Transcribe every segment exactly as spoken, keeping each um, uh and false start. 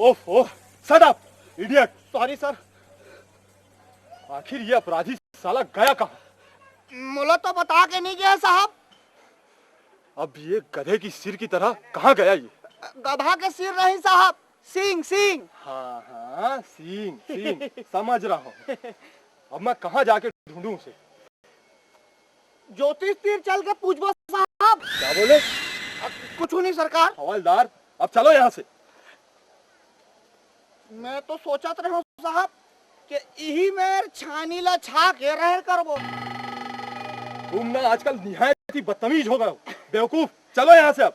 ओफ, ओफ, shut up, idiot। Sorry sir। आखिर ये अपराधी साला गया कहाँ? मोला तो बता के नहीं गया साहब। अब ये गधे की सिर की तरह कहाँ गया ये? गधा के सिर नहीं साहब, सींग, सींग। हाँ, हाँ, सींग, सींग, समझ रहा हूँ। अब मैं कहाँ जाके ढूंढूं उसे? ज्योतिष तीर चल के पूछबो साहब। क्या बोले? अ, कुछ नहीं सरकार। हवलदार, अब चलो यहाँ से। मैं तो सोचत रहे हूँ साहब कि इही मेर छानी ला छा के रहर करबो। तुम ना आजकल निहायत ही बदतमीज हो गए हो। बेवकूफ, चलो यहाँ से अब।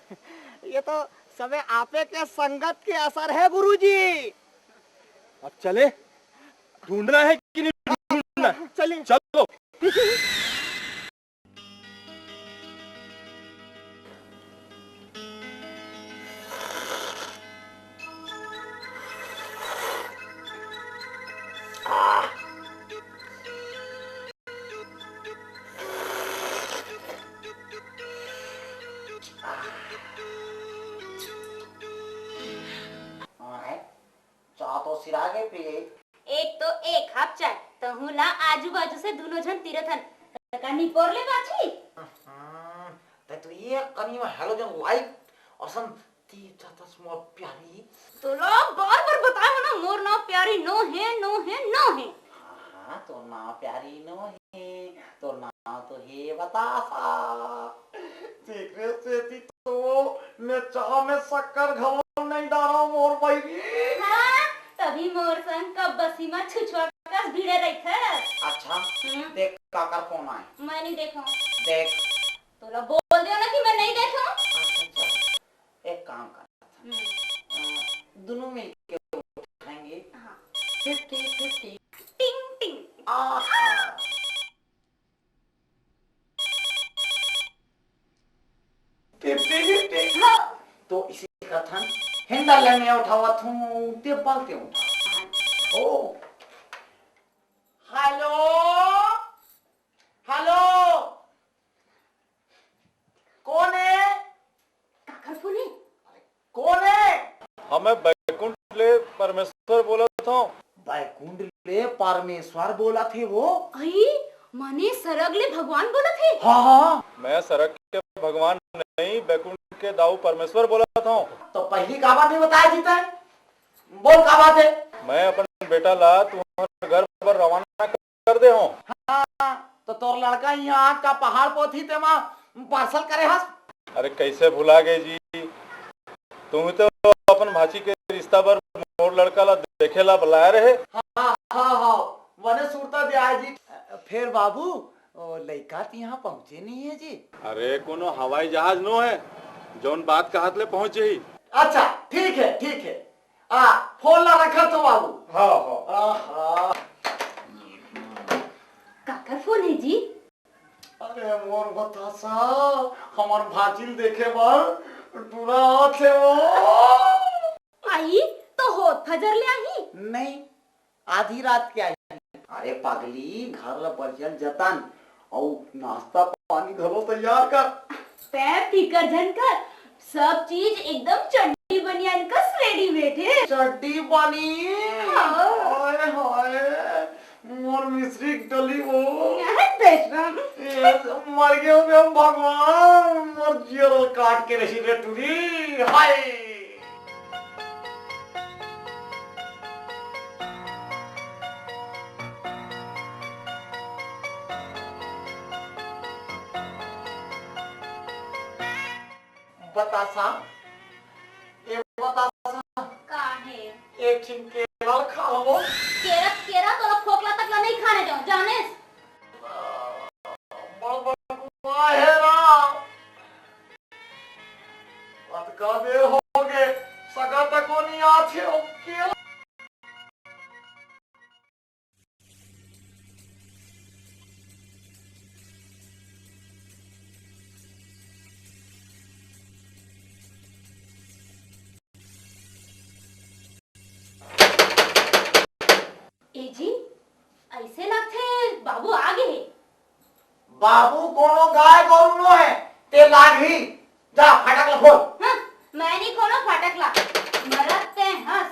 ये तो सबे आपे के संगत के असर है गुरुजी। अब चले, ढूंढना है कि नहीं ढूंढना है? चलिए। चलो। चाय तो सिरा गे पिए। एक तो एक कप चाय, तहूं ला आजू बाजू से दूनों झन तीरथन। तका निपोर ले बाछी। हम्म, ते तो ये कनी में halogen light असन तीर जातस मोर प्यारी। तोला बार बार बताए हो ना, मोर नाव प्यारी नो हे, नो हे, नो हे। हाँ, हाँ, तोर नाव प्यारी नो हे, तोर नाव तो हे बतासा। तेकरे सेती तो मैं चाह में शक्कर घलो नहीं डालव मोर बहिनी। हाँ, तभी मोर संग कब्बसी म छुछुआ कस भिड़े रहिथस। अच्छा, हम्म। देख काकर फोन आए। मैं नहीं देखा। देख। तोला बोल दियो ना कि मैं नहीं देखा। अच्छा, अच्छा। एक काम कर। हम्म। अ, दोनों मिलके उठाएंगे। हाँ। Fifty fifty। टिंग टिंग। आहा। Fifty fifty। हाँ। तो इसी कथन हिंदा ले मैं उठावत हूँ, ते बल ते उठा। ओ। हेलो, हेलो, कोन हे? काकर फोन हे? कोन हे? हाँ, मैं बैकुंठ ले परमेश्वर बोलत हूँ। बैकुंठ ले परमेश्वर बोलत हे वो? अई, माने सरग ले भगवान बोलत हे? हाँ, हाँ। मैं सरग के भगवान नहीं, बैकुंठ के दाऊ परमेश्वर बोलत हूँ। तो पहली का बात नहीं बताया जी तैं? बोल का बात हे? मैं अपन बेटा ला तुम्हारे घर पर रवाना कर दे हो। हाँ, तो तोर लड़का यहाँ आग का पहाड़ पोथी तेमा parcel करे हस। अरे कैसे भुला गए जी, तुम तो अपन भाची के रिश्ता बर मोर लड़का ला देखे ला बुलाए रहे। हाँ, हाँ, हाँ, वने सुरता दे आए जी। फेर बाबू, ओ लइका त यहाँ पहुँचे नहीं है जी। अरे कोनो हवाई जहाज नो है, जौन बात कहत ले पहुँचे ही। अच्छा, ठीक है, ठीक है। आ, फोन ला रखत हो बाबू। हाँ, हाँ। आहा। काकर फोन हे जी? अरे मोर बतासा, हमर भांचिल देखे बर टूरा आथे वो। आई तो होत फजर ले आही। नहीं, आधी रात के आही। अरे पगली, घर ला बढ़िया जतन, अउ नाश्ता पानी घलो तैयार कर। तैं फिकर झन कर, सब चीज एकदम चड्डी बनियान कस readymade हे। चड्डी बनियान? हाँ। हाय हाय, मोर मिश्री के डली वो। अरे बेशरम। ए, मर गए हो बे भगवान, मोर जियर काट के रही रे टूरी। हाय। बतासा, ए बतासा। का हे? एक ठिन केरा खा लो। केरा, केरा तोला फोकला तक ला नहीं खाने दो, जाने? बड़ बकुआ हे राम। अतका बेर हो गे, सगा तको नहीं आथे, अब के ए जी, ऐसे लगथे बाबू आ गे हे। बाबू कोनो गाय गोरू नो हे, ते लागही। जा, फाटक ला खोल। हाँ, मैं नहीं खोलो फाटक ला। मरत ते हंस,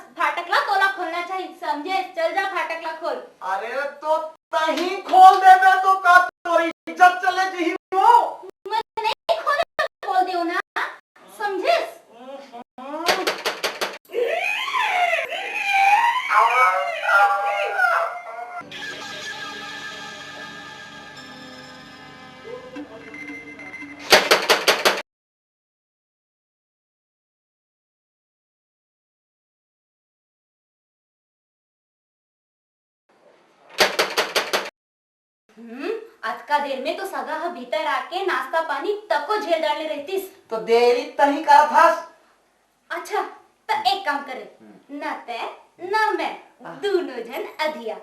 हम्म, अतका देर में तो सगा ह भीतर आके नाश्ता पानी तको झेल डाले रहतिस। तो देरी तही करत हस। अच्छा, त एक काम करे, हम्म। ना तै, ना मैं, हाँ। दूनों झन अधिया,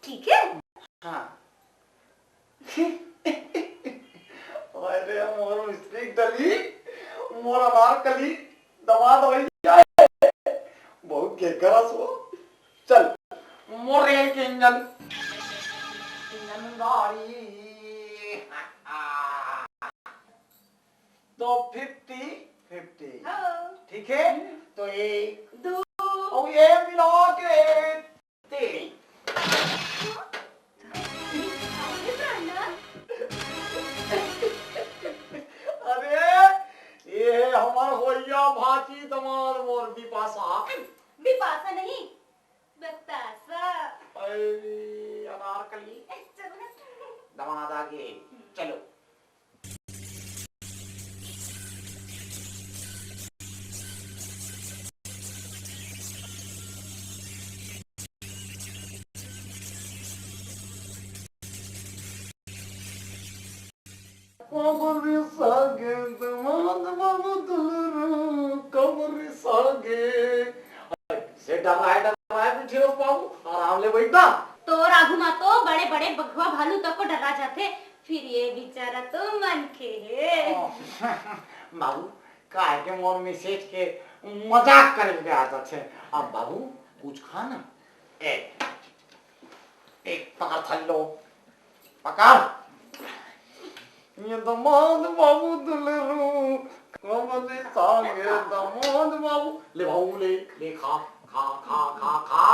ठीक है? हाँ। अरे मोर मिस्त्री डली, मोर अनारकली, दमाद भैया, बहुत घेघरस हो। चल, मोर रेल के इंजन, इंजन गाड़ी। तो फिफ्टी फिफ्टी। हाँ। ठीक है, तो एक, दो। और ये मिला के तीन। अरे, ये है हमार होइया भांची दमाद मोर बिपाशा। बिपाशा नहीं, बतासा। अरे, अनारकली। चलो ना। दमाद आगे, चलो। कमरी सागे दमाद बाबू दुलरू, कमरी सागे। से डराए डराए बैठे हो बाबू, आराम ले बैठ ना। तोर आगू मा तो बड़े बड़े बघवा भालू तको डरा जाथे, फिर ये बेचारा तो मनखे हे। बाबू, काहे के मोर मिसेज के मजाक करे के आदत हे। अब बाबू, कुछ खा ना। ए, एक पकड़ थल्लो, पकड़। ये दमाद बाबू दुलरू, कमली सागे दमाद बाबू। ले बाबू, ले, ले खा, खा, खा, खा, खा,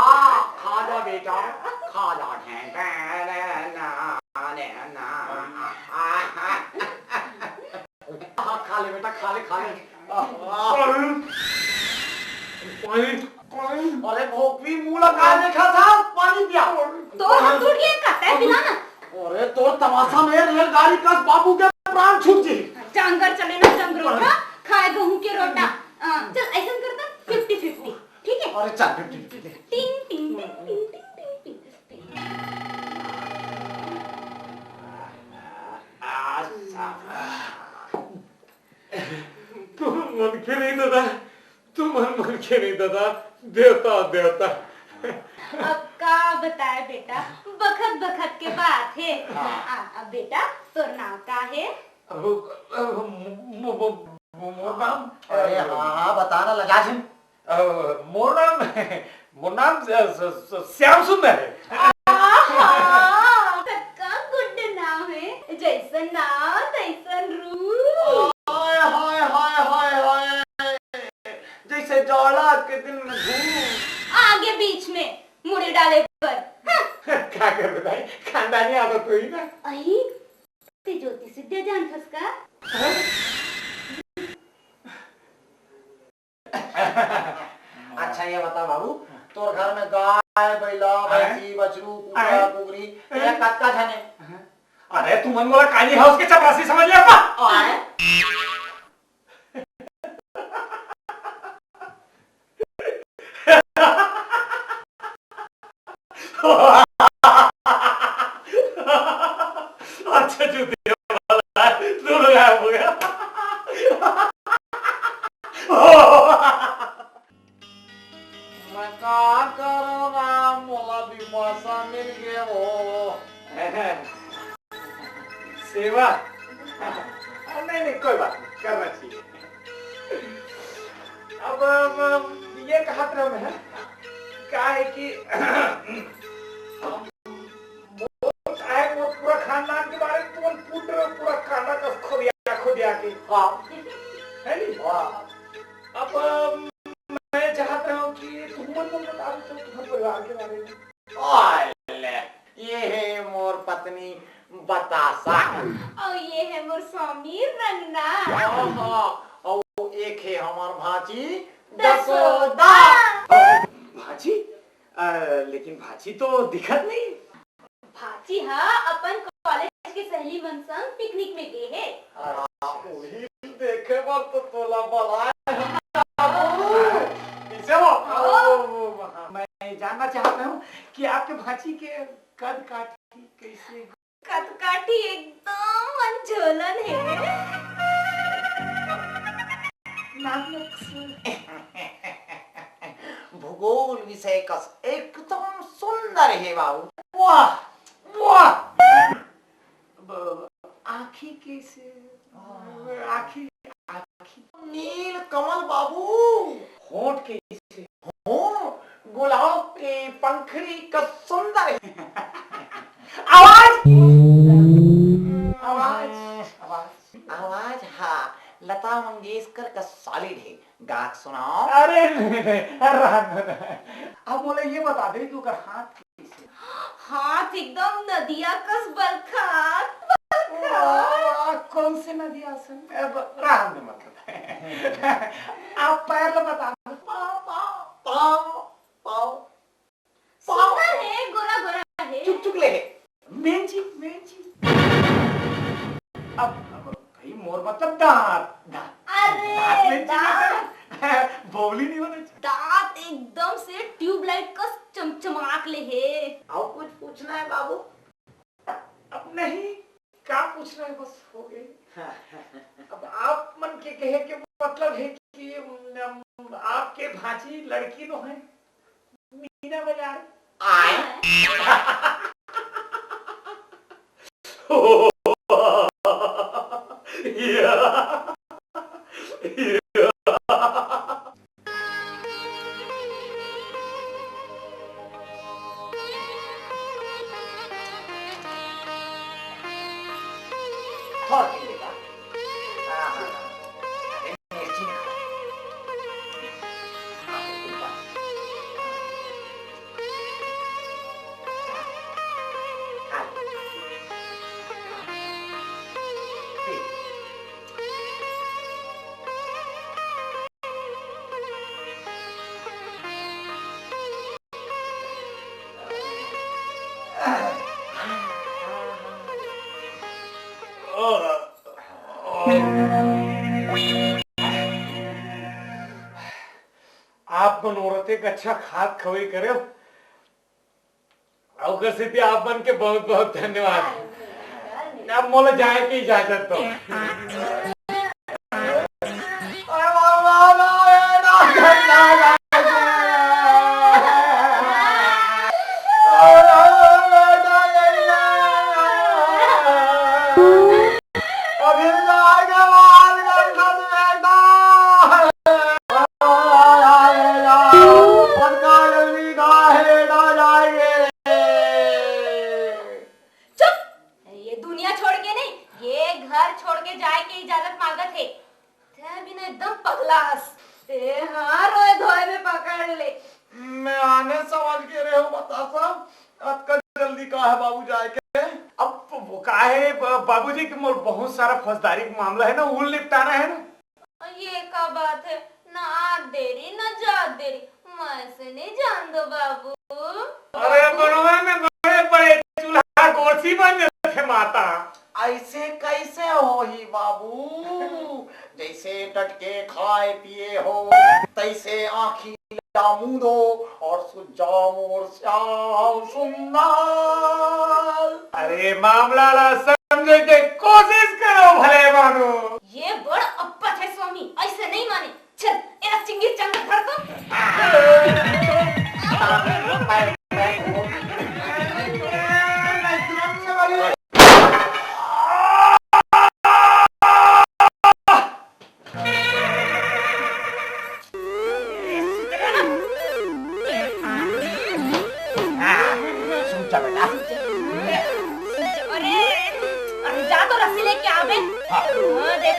खा जा बेटा, खा जा। ढें, ढें, ढें, ना, ने, ना। खा, खा ले बेटा, खा ले, खा ले। पानी, पानी। अरे भोपी, मुंह लगा देखा था, पानी पिया। तोर हाथ टूट गया, का? तै पिला ना। अरे तोर तमाशा में रेलगाड़ी कस बाबू के प्राण छूट जी। जंगल चले ना, जंगल रोटा, खाए गहूं के रोटा। हाँ, चल, ऐसा करता, फिफ्टी फिफ्टी, ठीक है? अरे चल, फिफ्टी फिफ्टी। टिंग, टिंग, टिंग, टिंग, टिंग, टिंग, टिंग। अच्छा। तुम मनखे नहीं दादा, तुम मन मनखे नहीं दादा, देवता, देवता। अब का बताए बेटा, बखत बखत के बात हे। हाँ। आ, अब बेटा, तोर नाम का हे? अब, अब मो-, मो-, मो-, मो-, मोर नाम, अरे हाँ, हाँ, बता ना, लजा झिन। अ, मोर नाम, मोर नाम स-, स-, स-, श्याम सुंदर हे। आहा, कतका good नाम हे, जैसन नाम तैसन रूप। हाय, हाय, हाय, हाय, हाय। जैसे जाड़ा के दिन में धूप। आगे बीच में मुड़ी डाले बर। हाँ। का करबे भाई, खानदानी आदत होही ना। अई, ते ज्योतिष विद्या जानथस का? हाँ? अच्छा, ये बता बाबू, तोर घर में गाय, बैला, हैं? भैंसी, बछरू, कुकरा, हैं? कुकरी, हैं? ये कतका झन हे? अरे, तुमन मोला काली हाउस के चपरासी समझ लेहा का? आय? अच्छा, चूतिया वाला, दोनों गायब हो गया। मैं का करो राम, मोला बिपाशा मिल गए हो। सेवा? नहीं, नहीं, कोई बात नहीं, करना चाहिए। अब, अब, अब ये कहत रहे मैं, का है कि मोर, चाहे मोर पूरा खानदान के बारे में तुमन पूछ रहे हो, पूरा कांदा कस खोदिया, खोदिया के। हाँ। है नी? हाँ। अब, अम, मैं चाहत रहा हूँ कि तुमन मन बता दो तो तुम्हारे परिवार के बारे में। आय ले, ये है मोर पत्नी बतासा। और ये है मोर स्वामी रंगना। हाँ, हाँ, और एक है हमार भांची दसोदा। दसोदा। भांची? अ, लेकिन भांची तो दिखत नहीं। भांची ह अपन कॉलेज के सहेली मन संग पिकनिक में गे हे। आ, वही देखे बर तो तोला बलाए हन। कैसे हो? ओ। मैं जानना चाहता हूँ कि आपके भांची के कद काठी कैसे? कद नाक में कुछ भूगोल विषय कस एकदम सुंदर हे बाबू। वाह, वाह। ब-, आँखी कइसे? आँखी, आँखी। नील कमल बाबू। होंठ कइसे? हो, गुलाब के पंखुड़ी कस सुंदर हे। आवाज, आवाज, आवाज, आवाज, हाँ, लता मंगेशकर कस solid हे। गा के सुनाव। अरे नहीं, नहीं, अरे रहन दो ना। अब मोला ये बता दे कि ओकर हाथ कइसे? हाथ एकदम नदिया कस बरखात, बरखात। वाह, कौन से नदिया से? अब रहन दे, मतलब। आप पैर ला बता दो। पाँव, पाँव, पाँव, पाँव। सुंदर हे, गोरा गोरा हे। चुक चुक ले हे। मेंची, मेंची। अब, अब भाई मोर मतलब दांत, दांत। अरे, दांत मेंची दांत। नहीं। बौली नहीं होना चाहिए। दांत एकदम से ट्यूबलाइट कस चमचमाक ले हे। अउ कुछ पूछना हे बाबू? अब नहीं, का पूछना हे, बस हो गे। अब आप मन के कहे के मतलब हे कि, अम, आपके भांची लड़की नोहे मीना बजार। आय। थोड़ा पी लेगा। हाँ, हाँ, हाँ। अरे, मिर्ची ना खा। हाँ, बिल्कुल बात। हाँ, खा ले। पी। आप मन औरत एक अच्छा खात खवई करे। ओकर सेती आप मन के बहुत बहुत धन्यवाद। अब मोला जाए के इजाजत दो। चुप! ये दुनिया छोड़ के नहीं, ये घर छोड़ के जाए के इजाजत मांगत हे। तैं भी ना एकदम पगला हस। ए हाँ, रोए धोए में पकड़ ले। मैं आने समझ के रहे हूँ बतासा, अतका जल्दी का हे बाबू जाए के? अब वो का हे ब-, बाबूजी के मोर बहुत सारा फौजदारी के मामला हे ना, वो निपटाना हे ना। ये का बात हे? ना आत देरी, ना जात देरी। मैं से नहीं जान दो बाबू। अरे बाबू। बनवा में बड़े बड़े चूल्हा गोरसी बन जाथे माता। ऐसे कैसे होही बाबू? जैसे डट के खाए पिए हो, तैसे आँखी ला मूंदो और सुज्जा मोर श्याम सुंदर। अरे मामला ला समझे के कोशिश करो भले मानो। ये बड़ अप्पत हे स्वामी, ऐसे नहीं माने। चल, एला चिंगी चंग धर तो। अरे, अरे, जा तो रस्सी लेके आ बे। हाँ। हाँ, देख,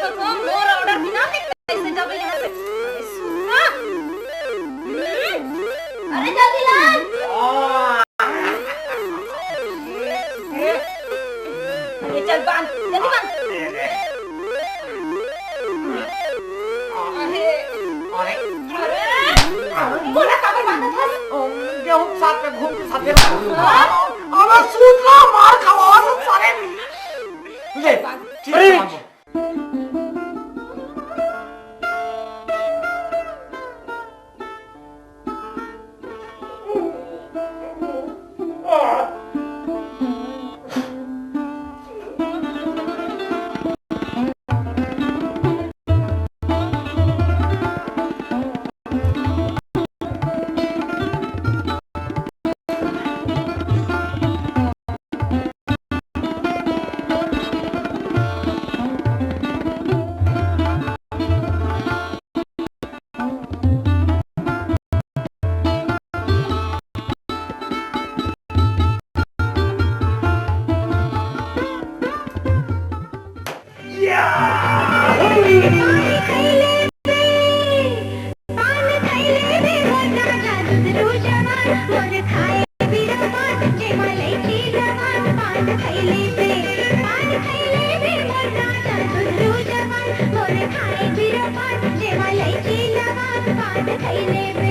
बिरफान, जेमा लइकी लवान पान खइले में।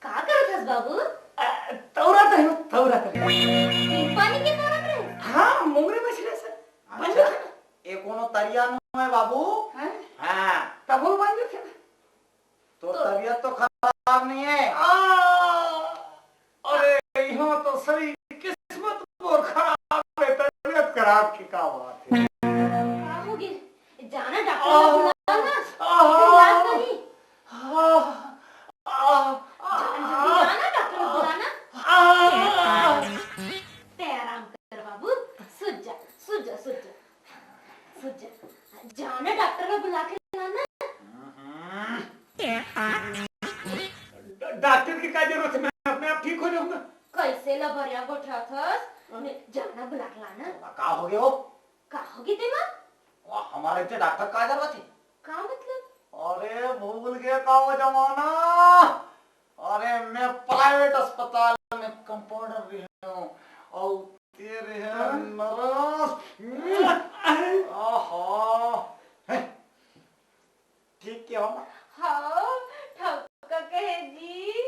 का करत हस बाबू? अ, तौरत हँव, तौरत हँव। पानी के तौरत रहे? हाँ, मोंगरी मछली से। अच्छा, बन जाथे ना। ये कोनो तरिया नोहे बाबू? हैं? हाँ। तभो बन जाथे ना। तो तो तबीयत तो खराब नहीं है। आ, अरे, यहाँ तो सही किस्मत मोर खराब है, तबीयत खराब की का बात है? का हो गे? जाना डॉक्टर ला बुला ना। आ, इधर इलाज करी। आ, आ, जान जल्दी जाना, डॉक्टर ला बुला ना। आ, ते आराम कर बाबू, सुत जा, सुत जा, सुत जा, सुत जा। जाना डॉक्टर ला बुला के लाना। ड-, डॉक्टर की का जरूरत है? मैं अपने आप ठीक हो जाऊंगा। कैसे लबरिया गोठियाथस? हाँ। जाना बुला के लाना। का हो गया हो? का हो गया तेमा? वाह, हमारे इतने डॉक्टर का जरूरत है? का मतलब? अरे, भूल गए का वो जमाना? अरे, मैं प्राइवेट अस्पताल में कंपाउंडर भी हूँ और तेरे हैं हाँ। नर्स। आहा। हैं? ठीक क्या हो? हाँ, ठौका कहे जी।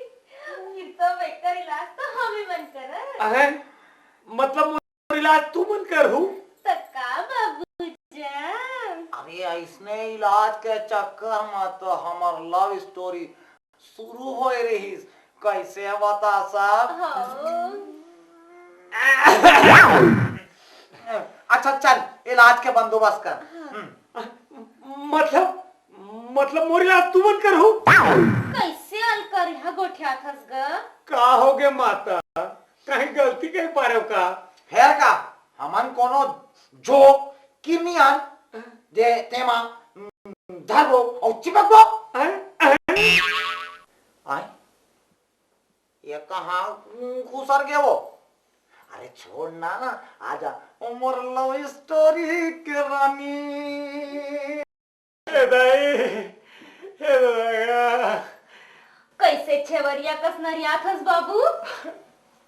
फिर तो बेकर इलाज तो हमें मन करत। अहं, मतलब मोर इलाज तू मन करहू? त का बाबू जान? अरे, ऐसने इलाज के चक्कर में तो हमार लव स्टोरी शुरू होए रहिस। कैसे बतासा? हाँ। अच्छा, चल, इलाज के बंदोबस्त कर। हाँ। हम्म। मतलब, मतलब मोर इलाज तू मन करहू? कैसे अलकरहा गोठियाथस ग? का हो गे माता? कहीं गलती कहीं पारेव का? फेर का, हमन कोनो जोक किरनियान जे तेमा धरबो अउ चिपकबो। हैं? हैं? आय? ये कहाँ घुसर गे वो? अरे छोड़ ना, ना, आजा, ओ मोर लव स्टोरी के रानी। ए दाई, ए दाई। कैसे छेवरिया कस नरियाथस बाबू?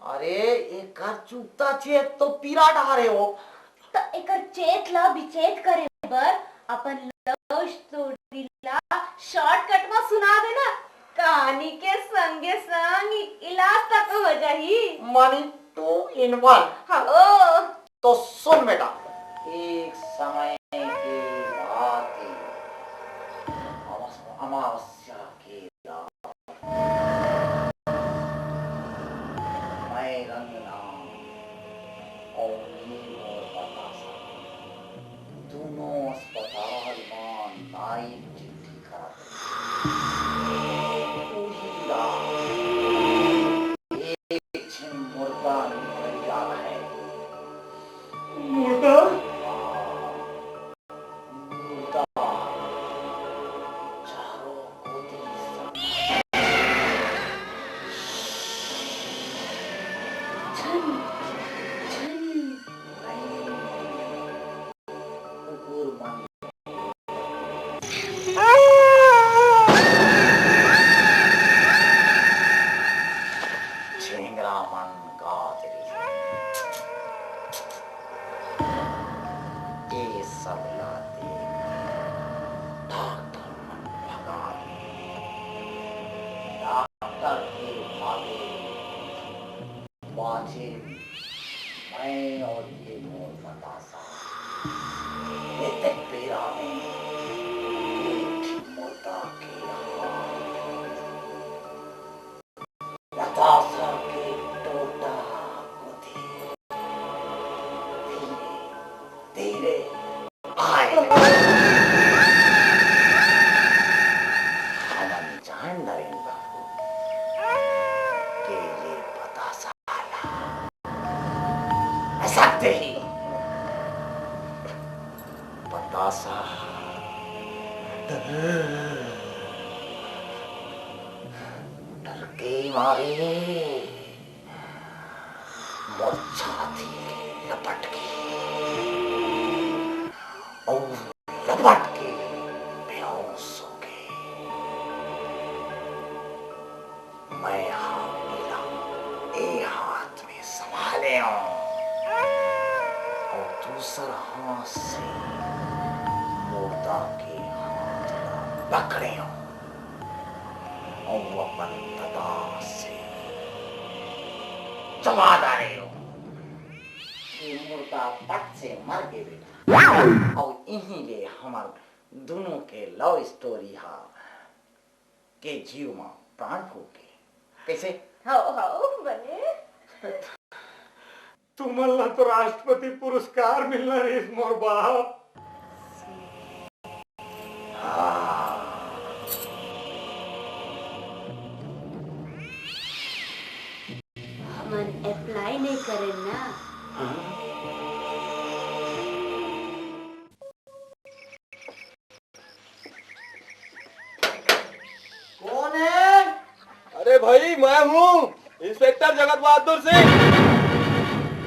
अरे, एकर चुकता चेत तो पीरा डारे हो। त एकर चेत ला बिचेत करे बर अपन लव स्टोरी ला शॉर्टकट में सुना देना। कहानी के संगे संग इलाज तक हो जाही। Money two in one। हाँ। तो सुन बेटा, एक समय की बात थी, अमावस-, अमावस्या की रात। मैं रंगनाथ और ये मोर बतासा, दोनों अस्पताल में नाइट ड्यूटी करत रहे। पूरी रात एक झिन मुर्दा निकल जात हे। मुर्दा? मुर्दा। चारों कोती झन, झन। कुकुर मन। झिंगरा मन गात रही। ए सब ला देख डॉक्टर मन भगा दे। डॉक्टर के भागे बाँचे मैं और ये मोर बतासा। एतेक बेरा में एक ठिन मुर्दा के आवाज। बतासा के टोटा कोती धीरे, धीरे आए। हमन जान डरेन बाबू के ये बतासा ला। सकते ही बतासा डर के मारे मोर छाती लपट के अउ लपट के बेहोश हो गए। मैं हा अउ दूसर हाथ से मुर्दा के हाथ ला पकड़ेंव अउ अपन ददा से चबा डारेंव। ये मुर्दा पट से मर गे बेटा, अउ इही ले हमर दुनों के लव स्टोरी हा के जीव म प्राण फूंक गे। कइसे? हव, हव, बने। तुमन ला तो राष्ट्रपति पुरस्कार मिलना रहिस मोर बाप। हाँ। हमन अप्लाई नइ करेन ना। हाँ। कौन है? अरे भाई, मैं हूँ इंस्पेक्टर जगत बहादुर सिंह।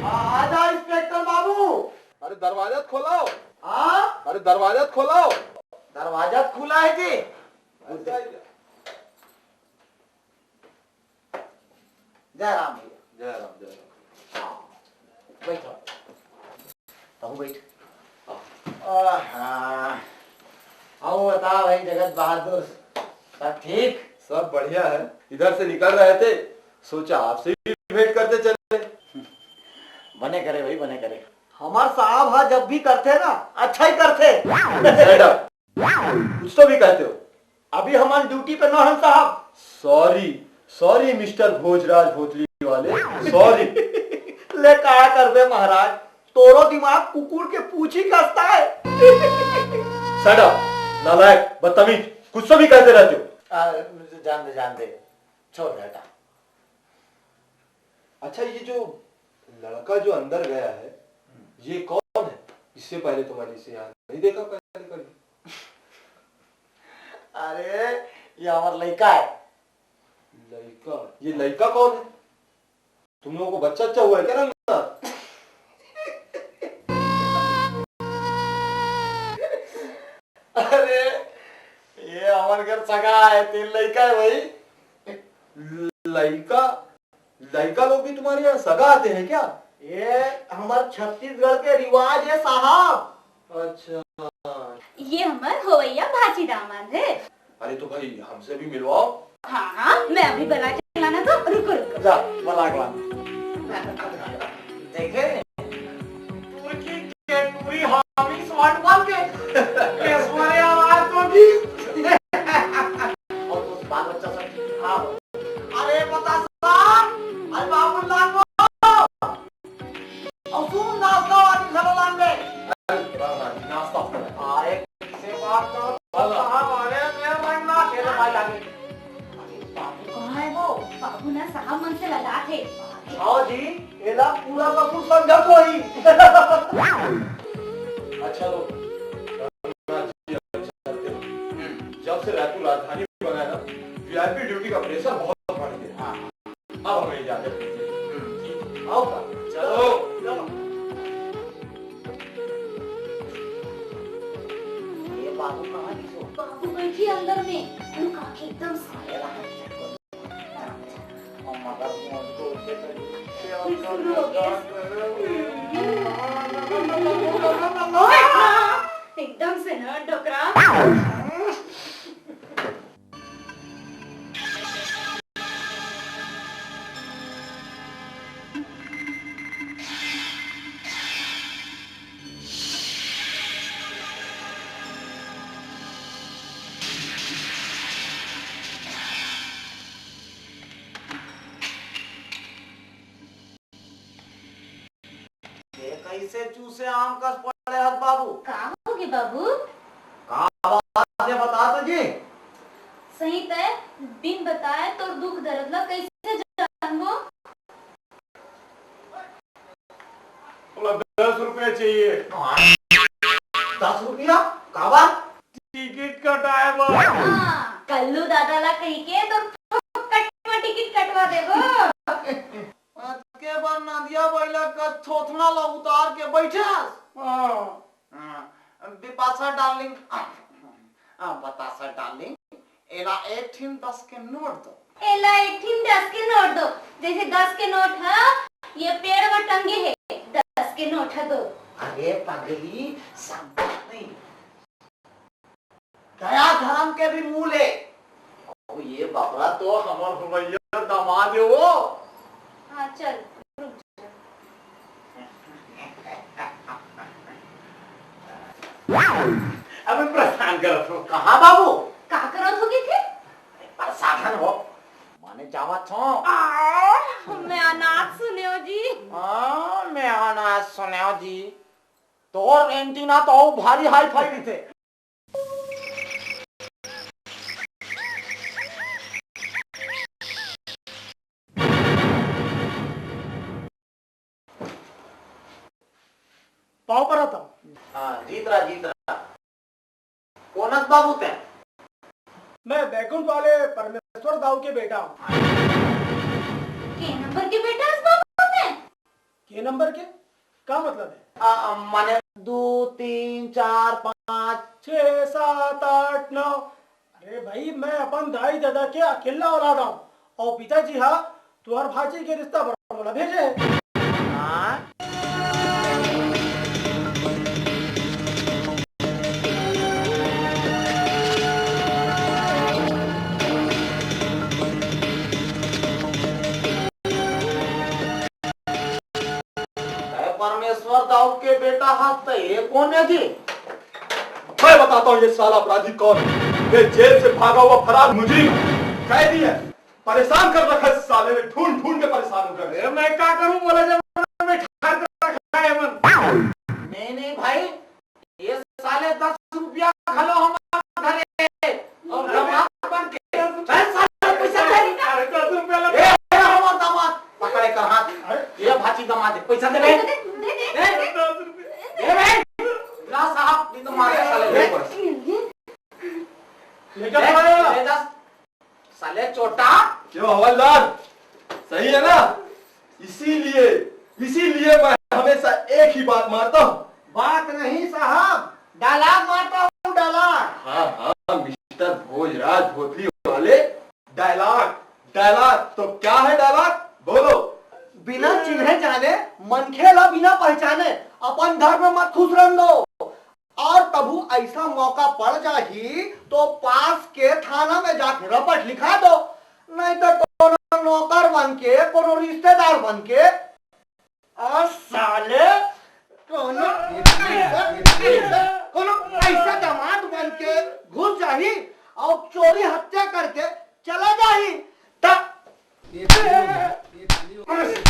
आ, आजा इंस्पेक्टर बाबू। अरे दरवाजा खोलो। हाँ? अरे दरवाजा खोलो। दरवाजा खुला है जी। अच्छा, अच्छा। जय राम भैया। जय राम, जय राम। बैठो। तहूँ बैठ। आहा। अउ बता भाई जगत बहादुर, सब ठीक? सब बढ़िया है। इधर से निकल रहे थे, सोचा आपसे भी भेंट करते चले। बने करे भाई, बने करे। हमार साहब हा जब भी करथे ना, अच्छा ही करथे। Shut up। कुछ तो भी कहते हो। अभी हमन ड्यूटी पे नोहन साहब। Sorry, sorry मिस्टर भोजराज भोतली वाले, sorry। ले का करबे महाराज, तोरो दिमाग कुकुर के पूछी कसता है। Shut up, नालायक, बदतमीज, कुछ तो भी कहते रहते हो। आ, जान दे, जान दे, छोड़ दे, हटा। अच्छा, ये जो लड़का जो अंदर गया है, ये कौन है? इससे पहले तो मैंने इसे यहाँ नहीं देखा पहले कभी। अरे, ये हमार लड़का है। लड़का? ये लड़का कौन है? तुम लोगों को बच्चा अच्छा हुआ है क्या रंगनाथ? अरे, ये हमार घर सगा है, तीन लड़का है भाई। लड़का? लड़का लोग भी तुम्हारे यहाँ सगा आते हैं क्या? ये हमार छत्तीसगढ़ के रिवाज है साहब। अच्छा। ये हमार होवैया भाजी दामाद है। अरे तो भाई हमसे भी मिलवाओ। हाँ, हाँ, मैं अभी बुला के लाना तो, रुको, रुको। जा, बुला के लाना। देखे? पूरी के पूरी हामी स्वाट बन के। ऐश्वर्या राय तो भी। अउ कुछ बाल बच्चा सब ठीक ठाक हो। अरे बतासा, अरे बाबू लांगो। अउ सुन नाश्ता वाली घलो लान दे। अरे नाश्ता। अरे किसे बात करो? साहब, अरे मैं बनना। ये तो भाई आगे। अरे बाबू कहाँ है वो? बाबू ना साहब मन से लड़ात हे। हाँ जी, एला पूरा कपूर समझत होही। अच्छा लोग, जब से रायपुर राजधानी बना है ना, वीआईपी ड्यूटी का प्रेशर बहुत बढ़ गया। हाँ। अब हमें इजाजत दीजिए। आओ का? चलो। चलो। ये बाबू कहाँ दिसो? बाबू बैठी अंदर में। रुक, आँखें एकदम से। मगर मुझको उसे तो फिर शुरू हो गया। एकदम से ना डोकरा। ये कइसे चूसे आम कस पड़े हस बाबू? का होगे बाबू? का बात हे बता तो जी। सही तय बिन बताए तोर दुख दर्द ला कइसे जानबो? बोला दस रुपया चाहिए। दस रुपया? काबर? टिकट कटाए बर। हाँ, कल्लू दादा ला कही के तोर फोकट में टिकट कटवा देबो। अतके बर नदिया बइला कस थोथना ला उतार के बइठे हस। हाँ। हाँ, बिपाशा डार्लिंग, आ, बतासा डार्लिंग, एला एक ठिन दस के नोट दो। एला एक ठिन दस के नोट दो। जइसे दस के नोट ह ये पेड़ म टंगे हे, दस के नोट ह दो। अरे पगली, समझत नहीं। दया धर्म के भी मूल हे। अउ ये बबरा तो हमर होवइया दामाद हे वो। हाँ, चल, रुक जा। अबे परेशान करत हो। कहाँ बाबू? का करत हो गे थे? परेशान हो। माने जावत हो। आ, मैं अनाथ सुने हो जी। हाँ, मैं अनाथ सुने हो जी। तोर एंटीना तो अउ भारी हाई फाई दिथे। पाँव परत हँव। हाँ, जीत रहा, जीत रहा। कोन अस बाबू तैं? मैं बैकुंठ वाले परमेश्वर दाऊ के बेटा हँव। के नंबर के बेटा अस बाबू तैं? के नंबर के? का मतलब हे? आ, आ, माने दू, तीन, चार, पाँच। छः, सात, आठ, नौ। अरे भाई, मैं अपन दाई ददा के अकेल्ला औलाद हँव, अउ पिताजी हा तुँहर भांची के रिश्ता बर मोला भेजे हे। हाँ? अरे परमेश्वर दाऊ के बेटा हस त ये कोन हे जी? मैं बताता हूँ ये साला अपराधी कौन है। ये जेल से भागा हुआ फरार मुजरिम है, कैदी है। परेशान कर रखा है इस साले ने, ढूंढ ढूंढ के परेशान हो गया। अरे मैं का करूँ, बोला जब मैं ठार कर रखा है मन। नहीं नहीं भाई, ये साले दस रुपया घलो हमार धरे अउ दमाद बन के। चल साले, पैसा दे। अरे, दस रुपया लगा। ए, ए, हमार दमाद, पकड़े कर हाथ। अरे। ये भांची दमाद हे, पैसा दे बे। दे, दे, दे, दे। दस रुपया। दे बे। ला साहब, नहीं तो मार के साले दे। ले जा, ले, ले जा। साले चोटा। क्यों हवलदार, सही है ना? इसीलिए, इसीलिए मैं हमेशा एक ही बात मारता हूँ। बात नहीं साहब, dialogue मारता हूँ, dialogue। हाँ हाँ, मिस्टर भोजराज भोसली वाले, dialogue, dialogue तो क्या है dialogue? बोलो। बिना चिन्हे जाने मनखे ला बिना पहचाने अपन घर में मत खुसरन दो। अउ तभू अइसा मौका पड़ जाही तो पास के थाना में जाके रपट लिखा दो, नहीं तो कोनो नौकर बन के, कोनो रिश्तेदार बन के, अउ साले कोनो, कोनो अइसा दमाद बन के घुस जाही अउ चोरी हत्या करके चला जाही। त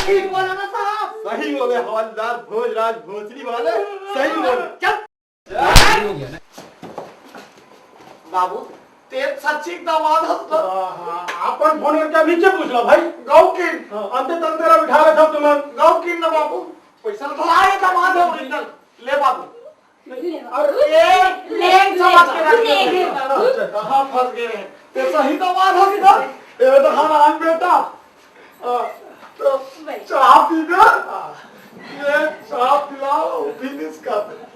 ठीक बोला ना साहब? सही बोले हवलदार भोजराज भोसली वाले, सही बोले। चल। बाबू, तें सच्ची दमाद हस ना? हाँ, हाँ, अपन फोन करके नीचे पूछ लो भाई। गौ किन? हाँ, अंते तंते ला बिठा रखा तुमन। गौ किन ना बाबू, पैसा तो आए दमाद हे original। ले बाबू। अरे, ए, प्लेन समझ के रख ले। अच्छा, कहाँ फंस गए हैं? तें सही दमाद हस ना? ए तो हराम बेटा। हाँ, तो चाय पीबे? हाँ, ये चाय पिलाओ, finish कर दे।